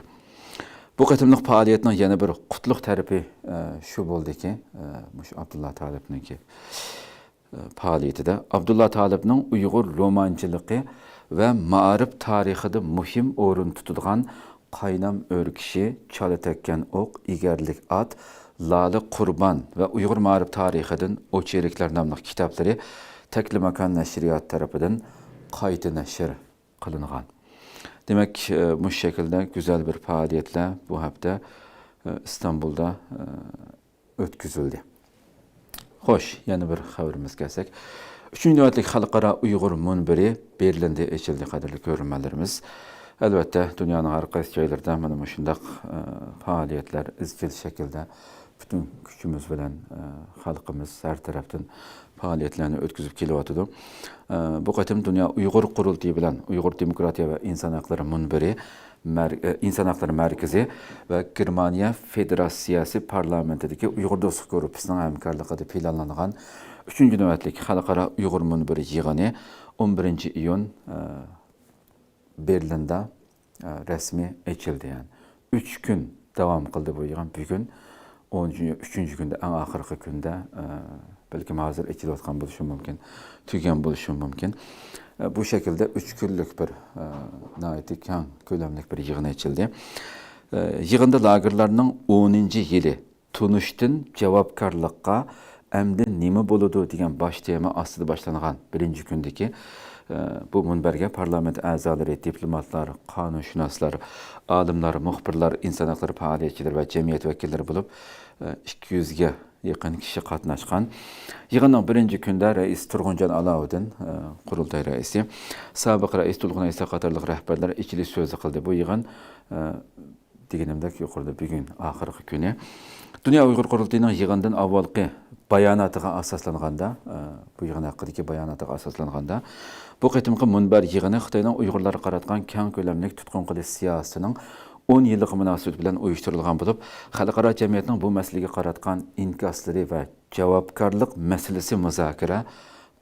بۇ قېتىملىق پائالىيەتنىڭ يەنە بىر قۇتلۇق تەرىپى، ئە، شۇ بولدىكى، ئە، مۇشۇ ئابدۇللا تالىپنىڭكى، ئە، پائالىيىتىدە ئابدۇللا تالىپنىڭ ئۇيغۇر رومانچىلىقى ۋە مائارىپ تارىخىدا مۇھىم ئورۇن تۇتىدىغان قاينام ئۆركىشى، چالا تەگكەن ئوق، ئېگەرلىك ئات، لالە قۇربان ۋە ئۇيغۇر مائارىپ تارىخىدىن ئوچېركلەر ناملىق كىتابلىرى تەكلىماكان نەشرىياتى تەرىپىدىن قايتا نەشر قىلىنغان. دېمەك، ئە، مۇشۇ شەكىلدە گۈزەل بىر پائالىيەتلەر بۇ ھەپتە، ئە، ئىستانبۇلدا، ئە، ئۆتكۈزۈلدى. خوش، يەنە بىر خەۋىرىمىزگە كەلسەك، ئۈچىنچى نۆۋەتلىك خەلقئارا ئۇيغۇر مۇنبىرى بېرلىندا ئېچىلدى، قەدىرلىك كۆرۈرمەنلىرىمىز. ئەلۋەتتە، دۇنيانىڭ ھەر قايسى جايلىرىدا مانا مۇشۇنداق، ئە، پائالىيەتلەر ئىزچىل شەكىلدە پۈتۈن كۈچىمىز بىلەن، ئە، خەلقىمىز ھەر تەرەپتىن پائالىيەتلەرنى ئۆتكۈزۈپ كېلىۋاتىدۇ. ئە، بۇ قېتىم دۇنيا ئۇيغۇر قۇرۇلتىيى بىلەن ئۇيغۇر دېموكراتىيە ۋە ئىنسان ھەقلىرى مۇنبىرى، مەر-، ئە، ئىنسان ھەقلىرى مەركىزى ۋە گېرمانىيە فېدېراتسىيەسى پارلامېنتىدىكى ئۇيغۇر دوستلۇق گۇرۇپپىسىنىڭ ھەمكارلىقىدا پىلانلانغان ئۈچىنچى نۆۋەتلىك خەلقئارا ئۇيغۇر مۇنبىرى يىغىنى ئون بىرىنچى ئىيۇن، ئە، بېرلىندا، ئە، رەسمىي ئېچىلدى. يەنى ئۈچ كۈن داۋام قىلدى بۇ يىغىن. بۈگۈن ئون ئۈچىنچى كۈندە، ئەڭ ئاخىرقى كۈندە، ئە، بەلكىم ھازىر ئېچىلىۋاتقان بولۇشى مۇمكىن، تۈگىگەن بولۇشى مۇمكىن. ئە، بۇ شەكىلدە ئۈچ كۈنلۈك بىر، ئە، ناھايىتى كەڭ كۆلەملىك بىر يىغىن ئېچىلدى. ئە، يىغىندا لاگېرلارنىڭ ئونىنچى يىلى تونۇشتىن جاۋابكارلىققا ئەمدى نېمە بولىدۇ دېگەن باش تېما ئاستىدا باشلانغان بىرىنچى كۈندىكى، ئە، بۇ مۇنبەرگە پارلامېنت ئەزالىرى، دىپلوماتلار، قانۇنشۇناسلار، ئالىملار، مۇخبىرلار، ئىنسان ھەقلىرى پائالىيەتچىلىرى ۋە جەمئىيەت ۋەكىللىرى بولۇپ، ئە، ئىككى يۈزگە يېقىن كىشى قاتناشقان. يىغىننىڭ بىرىنچى كۈندە رەئىس تۇرغۇنجان ئالاۋۇدىن، ئە، قۇرۇلتاي رەئىسى، سابىق رەئىس تولغان ئەيسا قاتارلىق رەھبەرلەر ئېچىلىش سۆزى قىلدى. بۇ يىغىن، ئە، دېگىنىمدەك يۇقىرىدا بۈگۈن ئاخىرقى كۈنى. دۇنيا ئۇيغۇر قۇرۇلتىيىنىڭ يىغىندىن ئاۋۋالقى باياناتىغا ئاساسلانغاندا، ئە، بۇ يىغىن ھەققىدىكى باياناتىغا ئاساسلانغاندا، بۇ قېتىمقى مۇنبەر يىغىنى خىتاينىڭ ئۇيغۇرلارغا قاراتقان كەڭ كۆلەملىك تۇتقۇن قىلىش سىياسىتىنىڭ ئون يىللىقى مۇناسىۋىتى بىلەن ئۇيۇشتۇرۇلغان بولۇپ، خەلقئارا جەمئىيەتنىڭ بۇ مەسىلىگە قاراتقان ئىنكاسلىرى ۋە جاۋابكارلىق مەسىلىسى مۇزاكىرە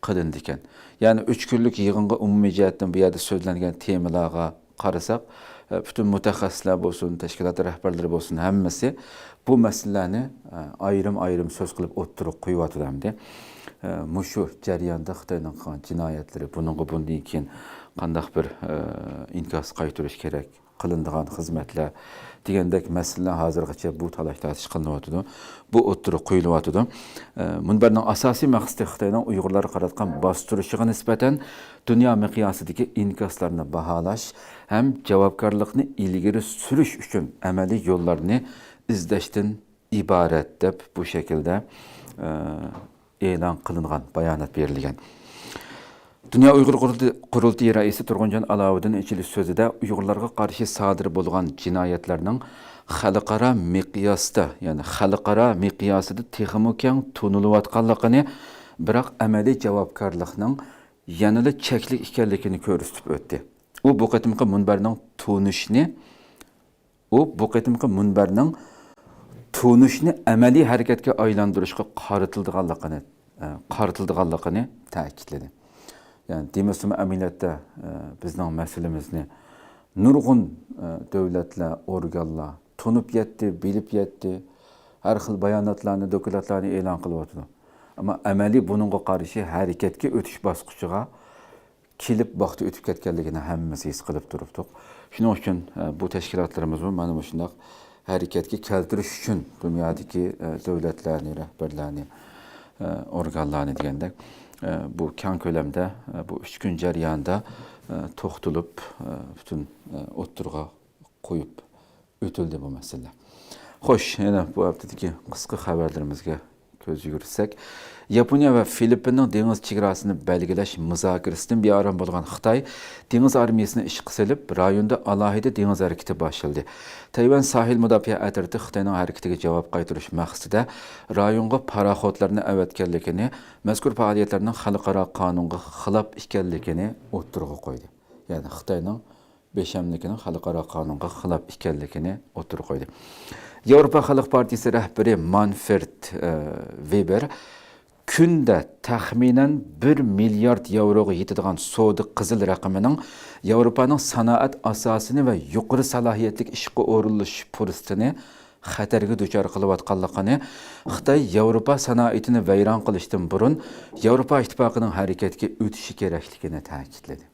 قىلىنىدىكەن. يەنى ئۈچ كۈنلۈك يىغىنغا ئومۇمىي جەھەتتىن بۇ يەردە سۆزلەنگەن تېمىلارغا قارىساق، ئە، پۈتۈن مۇتەخەسسىسلەر بولسۇن، تەشكىلات رەھبەرلىرى بولسۇن، ھەممىسى بۇ مەسىلىلەرنى، ئە، ئايرىم-ئايرىم سۆز قىلىپ ئوتتۇرىغا قويۇۋاتىدۇ ئەمدى. ئە، مۇشۇ جەرياندا خىتاينىڭ قىلغان جىنايەتلىرى، بۇنىڭغا بۇندىن كېيىن قانداق بىر، ئە، ئىنكاس قايتۇرۇش كېرەك، قىلىنىدىغان خىزمەتلەر دېگەندەك مەسىلىلەر ھازىرغىچە بۇ تالاش-تارتىش قىلىنىۋاتىدۇ، بۇ ئوتتۇرىغا قويۇلۇۋاتىدۇ. ئە، مۇنبەرنىڭ ئاساسىي مەقسىتى خىتاينىڭ ئۇيغۇرلارغا قاراتقان باستۇرۇشىغا نىسبەتەن دۇنيا مىقياسىدىكى ئىنكاسلارنى باھالاش ھەم جاۋابكارلىقنى ئىلگىرى سۈرۈش ئۈچۈن ئەمەلىي يوللارنى ئىزدەشتىن ئىبارەت، دەپ بۇ شەكىلدە، ئە، ئېلان قىلىنغان بايانات بېرىلگەن. دۇنيا ئۇيغۇر قۇرۇلتى-، قۇرۇلتىيى رەئىسى تۇرغۇنجان ئالاۋۇدىن ئېچىلىش سۆزىدە ئۇيغۇرلارغا قارشى سادىر بولغان جىنايەتلەرنىڭ خەلقئارا مىقياستا، يەنى خەلقئارا مىقياسىدا تېخىمۇ كەڭ تونۇلۇۋاتقانلىقىنى، بىراق ئەمەلىي جاۋابكارلىقنىڭ يەنىلا چەكلىك ئىكەنلىكىنى كۆرسىتىپ ئۆتتى. ئۇ بۇ قېتىمقى مۇنبەرنىڭ تونۇشنى ئۇ بۇ قېتىمقى مۇنبەرنىڭ تونۇشنى ئەمەلىي ھەرىكەتكە ئايلاندۇرۇشقا قارىتىلىدىغانلىقىنى، ئە، قارىتىلىدىغانلىقىنى تەكىتلىدى. يەنى دېمىسىمۇ ئەمەلىيەتتە، ئە، بىزنىڭ مەسىلىمىزنى نۇرغۇن، ئە، دۆلەتلەر، ئورگانلار تونۇپ يەتتى، بىلىپ يەتتى، ھەر خىل باياناتلارنى، دوكلاتلارنى ئېلان قىلىۋاتىدۇ. ئەمما ئەمەلىي بۇنىڭغا قارشى ھەرىكەتكە ئۆتۈش باسقۇچىغا كېلىپ ۋاقتى ئۆتۈپ كەتكەنلىكىنى ھەممىمىز ھېس قىلىپ تۇرۇپتۇق. شۇنىڭ ئۈچۈن، ئە، بۇ تەشكىلاتلىرىمىزمۇ مانا مۇشۇنداق ھەرىكەتكە كەلتۈرۈش ئۈچۈن دۇنيادىكى، ئە، دۆلەتلەرنى، رەھبەرلەرنى، ئە، ئورگانلارنى دېگەندەك، ئە، بۇ كەڭ كۆلەمدە، ئە، بۇ ئۈچ كۈن جەريانىدا، ئە، توختىلىپ، ئە، پۈتۈن، ئە، ئوتتۇرىغا قويۇپ ئۆتۈلدى بۇ مەسىلە. خوش، يەنە بۇ ھەپتىدىكى قىسقا خەۋەرلىرىمىزگە كۆز يۈگۈرتسەك، ياپونىيە ۋە فىلىپپىننىڭ دېڭىز چېگراسىنى بەلگىلەش مۇزاكىرىسىدىن بىئارام بولغان خىتاي دېڭىز ئارمىيىسىنى ئىشقا سېلىپ، رايوندا ئالاھىدە دېڭىز ھەرىكىتى باشلىدى. تەيۋەن ساھىل مۇداپىئە ئەترىتى خىتاينىڭ ھەرىكىتىگە جاۋاب قايتۇرۇش مەقسىتىدە رايونغا پاراخوتلارنى ئەۋەتكەنلىكىنى، مەزكۇر پائالىيەتلەرنىڭ خەلقئارا قانۇنغا خىلاپ ئىكەنلىكىنى ئوتتۇرىغا قويدى. يەنى خىتاينىڭ بېشەملىكىنىڭ خەلقئارا قانۇنغا خىلاپ ئىكەنلىكىنى ئوتتۇرىغا قويدى. ياۋروپا خەلق پارتىيىسى رەھبىرى مانفرېد، ئە، ۋېبېر كۈندە تەخمىنەن بىر مىليارد ياۋروغا يېتىدىغان سودا قىزىل رەقىمىنىڭ ياۋروپانىڭ سانائەت ئاساسىنى ۋە يۇقىرى سالاھىيەتلىك ئىشقا ئورۇنلىشىش پۇرسىتىنى خەتەرگە دۇچار قىلىۋاتقانلىقىنى، خىتاي ياۋروپا سانائىتىنى ۋەيران قىلىشتىن بۇرۇن ياۋروپا ئىتتىپاقىنىڭ ھەرىكەتكە ئۆتۈشى كېرەكلىكىنى تەكىتلىدى.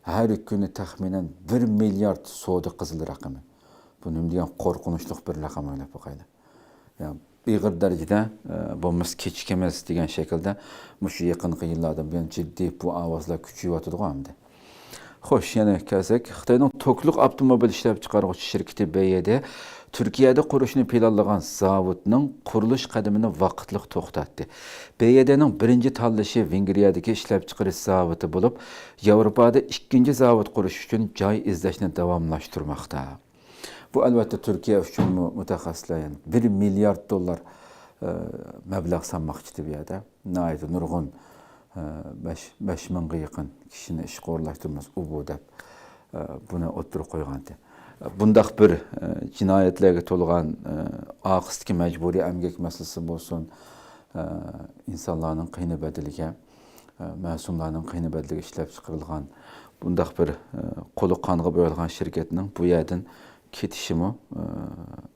ھەر كۈنى تەخمىنەن بىر مىليارد سودا قىزىل رەقىمى. بۇ نېمە دېگەن قورقۇنچلۇق بىر رەقەم، ئويلاپ باقايلى. يا، ئېغىر دەرىجىدە، ئە، بولمىسا كېچىكىمىز دېگەن شەكىلدە مۇشۇ يېقىنقى يىللاردىن بۇيان جىددىي بۇ ئاۋازلار كۈچىيىۋاتىدىغۇ ئەمدى. خوش، يەنە كەلسەك، خىتاينىڭ توكلۇق ئاپتوموبىل ئىشلەپچىقارغۇچى شىركىتى بې يې دې تۈركىيەدە قۇرۇشنى پىلانلىغان زاۋۇتنىڭ قۇرۇلۇش قەدىمىنى ۋاقىتلىق توختاتتى. بې يې دېنىڭ بىرىنچى تاللىشى ۋېنگرىيەدىكى ئىشلەپچىقىرىش زاۋۇتى بولۇپ، ياۋروپادا ئىككىنچى زاۋۇت قۇرۇش ئۈچۈن جاي ئىزدەشنى داۋاملاشتۇرماقتا. بۇ، ئەلۋەتتە، تۈركىيە ئۈچۈنمۇ مۇتەخەسسىسلەر، يەنى بىر مىليارد دوللار، ئە، مەبلەغ سالماقچىدى بۇ يەردە. ناھايىتى نۇرغۇن، ئە، بەش، بەش مىڭغا يېقىن كىشىنى ئىشقا ئورۇنلاشتۇرىمىز، ئۇ بۇ دەپ، ئە، بۇنى ئوتتۇرىغا قويغانىدى. بۇنداق بىر، ئە، جىنايەتلەرگە تولغان، ئە، ئارقىسىدىكى مەجبۇرىي ئەمگەك مەسىلىسى بولسۇن، ئە، ئىنسانلارنىڭ قېنى بەدىلىگە، ئە، مەسۇملارنىڭ قېنى بەدىلىگە ئىشلەپچىقىرىلغان بۇنداق بىر، ئە، قولى قانغا بويالغان شىركەتنىڭ بۇ يەردىن كېتىشىمۇ، ئە،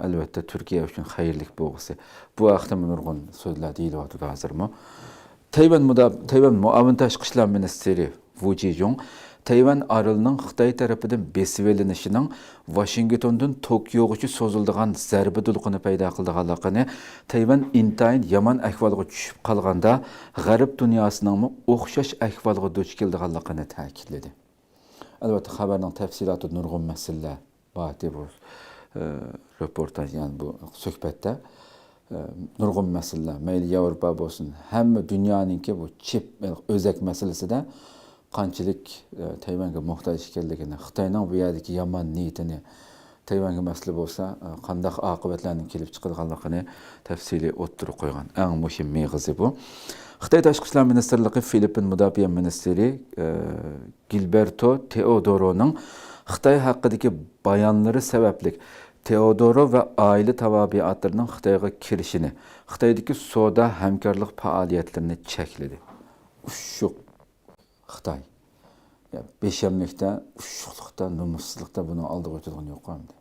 ئەلۋەتتە، تۈركىيە ئۈچۈن خەيرلىك بولغۇسى. بۇ ھەقتە نۇرغۇن سۆزلەر دېيىلىۋاتىدۇ ھازىرمۇ. تەيۋەن مۇدا-، تەيۋەن مۇئاۋىن تاشقى ئىشلار مىنىستىرى ۋۇ جىجۇڭ تەيۋەن ئارىلىنىڭ خىتاي تەرىپىدىن بېسىۋېلىنىشىنىڭ ۋاشىنگتوندىن توكيوغىچە سوزۇلىدىغان زەربە دولقۇنى پەيدا قىلىدىغانلىقىنى، تەيۋەن ئىنتايىن يامان ئەھۋالغا چۈشۈپ قالغاندا، غەرب دۇنياسىنىڭمۇ ئوخشاش ئەھۋالغا دۇچ كېلىدىغانلىقىنى تەكىتلىدى. ئەلۋەتتە، خەۋەرنىڭ تەپسىلاتىدا نۇرغۇن مەسىلىلەر بار ئىدى بۇ، ئە، رېپورتاژ، يەنى بۇ سۆھبەتتە. ئە، نۇرغۇن مەسىلىلەر، مەيلى ياۋروپا بولسۇن، ھەممە دۇنيانىڭكى بۇ چىپ، ئۆزەك مەسىلىسىدە قانچىلىك، ئە، تەيۋەنگە موھتاج ئىكەنلىكىنى، خىتاينىڭ بۇ يەردىكى يامان نىيىتىنى، تەيۋەنگە مەسىلە بولسا، ئە، قانداق ئاقىۋەتلەرنىڭ كېلىپ چىقىدىغانلىقىنى تەپسىلىي ئوتتۇرىغا قويغان. ئەڭ مۇھىم مېغىزى بۇ. خىتاي تاشقى ئىشلار مىنىستىرلىقى فىلىپپىن مۇداپىئە مىنىستىرى، ئە، گىلبېرتو تېئودورونىڭ خىتاي ھەققىدىكى بايانلىرى سەۋەبلىك تېئودورو ۋە ئائىلە تاۋابىئاتلىرىنىڭ خىتايغا كىرىشىنى، خىتايدىكى سودا ھەمكارلىق پائالىيەتلىرىنى چەكلىدى. ئۇششۇق خىتاي. يا، بېشەملىكتە، ئۇششۇقلۇقتا، نومۇسسىزلىقتا بۇنىڭ ئالدىغا ئۆتىدىغىنى يوق ئەمدى.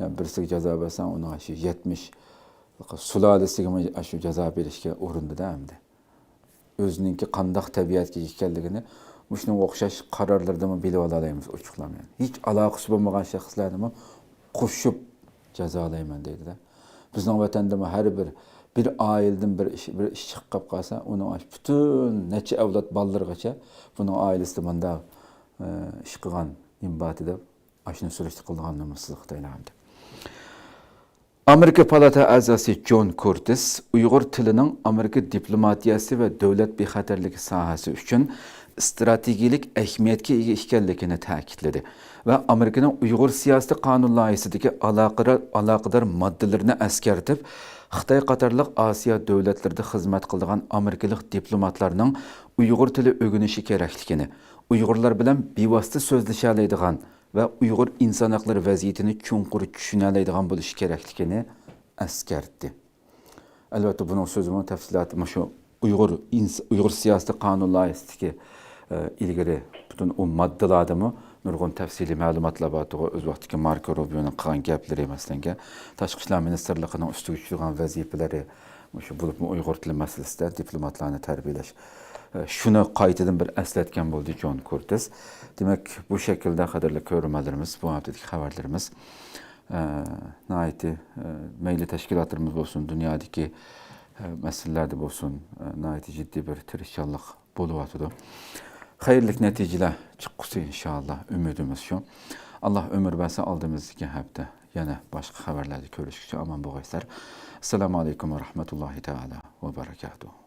يا، بىرسىگە جازا بەرسەڭ، ئۇنىڭ ئاشۇ يەتمىش، سۇلالىسىگىمۇ ئاشۇ جازا بېرىشكە ئۇرۇندىدا ئەمدى. ئۆزىنىڭكى قانداق تەبىئەتكە ئىگە ئىكەنلىكىنى مۇشۇنىڭغا ئوخشاش قارارلىرىدىمۇ بىلىۋالالايمىز ئوچۇقلام، يەنى. ھېچ ئالاقىسى بولمىغان شەخسلەرنىمۇ قوشۇپ جازالايمەن دەيدۇ-دە. بىزنىڭ ۋەتەندىمۇ ھەر بىر، بىر ئائىلىدىن بىر ئىش، بىر ئىش چىقىپ قاپ قالسا، ئۇنىڭ ئاشۇ پۈتۈن نەچچە ئەۋلاد بالىلىرىغىچە بۇنىڭ ئائىلىسىدە مۇنداق، ئە، ئىش قىلغان نېمە بار دەپ، ئاشۇنى سۈرۈشتە قىلىدىغان نومۇسسىزلىق خىتايلار ئەمدى. ئامېرىكا پالاتا ئەزاسى جون كۇرتىس ئۇيغۇر تىلىنىڭ ئامېرىكا دىپلوماتىيەسى ۋە دۆلەت بىخەتەرلىكى ساھەسى ئۈچۈن ئىستراتېگىيەلىك ئەھمىيەتكە ئىگە ئىكەنلىكىنى تەكىتلىدى ۋە ئامېرىكىنىڭ ئۇيغۇر سىياسىتى قانۇن لايىھىسىدىكى ئالاقىدار، ئالاقىدار ماددىلىرىنى ئەسكەرتىپ، خىتاي قاتارلىق ئاسىيا دۆلەتلىرىدە خىزمەت قىلىدىغان ئامېرىكىلىق دىپلوماتلارنىڭ ئۇيغۇر تىلى ئۆگىنىشى كېرەكلىكىنى، ئۇيغۇرلار بىلەن بىۋاسىتە سۆزلىشەلەيدىغان ۋە ئۇيغۇر ئىنسان ھەقلىرى ۋەزىيىتىنى چوڭقۇر چۈشىنەلەيدىغان بولۇشى كېرەكلىكىنى ئەسكەرتتى. ئەلۋەتتە، بۇنىڭ سۆزىمۇ تەپسىلاتى مۇشۇ ئۇيغۇر ئىنس-، ئۇيغۇر سىياسىتى قانۇن لايىھىسىدىكى، ئە، ئىلگىرى پۈتۈن ئۇ ماددىلاردىمۇ نۇرغۇن تەپسىلىي مەلۇماتلار بارتىغۇ، ئۆز ۋاقتىدىكى ماركو روبىيونىڭ قىلغان گەپلىرى، مەسىلەن، تاشقى ئىشلار مىنىستىرلىقىنىڭ ئۈستىگە چۈشىدىغان ۋەزىپىلىرى، مۇشۇ بولۇپمۇ ئۇيغۇر تىلى مەسىلىسىدە دىپلوماتلارنى تەربىيەلەش. شۇنى قايتىدىن بىر ئەسلەتكەن بولدى جون كۇرتىس. دېمەك، بۇ شەكىلدە، قەدىرلىك كۆرۈرمەنلىرىمىز، بۇ ھەپتىدىكى خەۋەرلىرىمىز، ئە، ناھايىتى، ئە، مەيلى تەشكىلاتلىرىمىز بولسۇن، دۇنيادىكى، ئە، مەسىلىلەردە بولسۇن، ئە، ناھايىتى جىددىي بىر تىرىشچانلىق بولۇۋاتىدۇ. خەيرلىك نەتىجىلەر چىققۇسى ئىنشائاللا، ئۈمىدىمىز شۇ. ئاللا ئۆمۈر بەرسە، ئالدىمىزدىكى ھەپتە يەنە باشقا خەۋەرلەردە كۆرۈشكىچە ئامان بولغايسىلەر. ئەسسالامۇ ئەلەيكۇم ۋە رەھمەتۇللاھى تەئالا ۋە بەرەكاتۇھ.